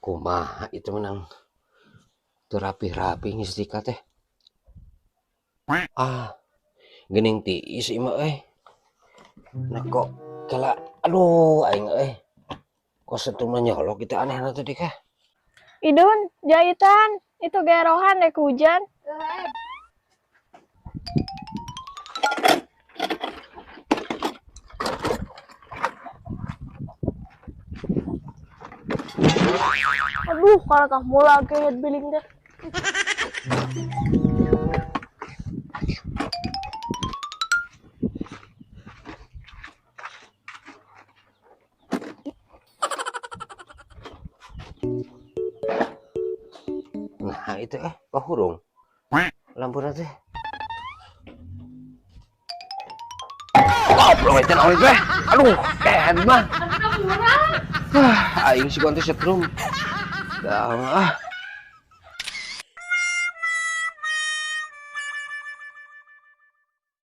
Kumaha itu menang teu rapi-rapi nyetrika teh. Ah, geuning tiis ieu mah euy. Nah kok kela aduh aing euy. Kok setrumna nyolok kitu anehna teh dikah. Idun, jahitan, itu gerohan deh hujan. Aduh, kalau kamu lagi head billing deh. Nah, itu kok hurung. Lampuna teh. Goblok itu naon teh. Aduh, kehed mah. Ah, aing si teh setrum. Dah ah.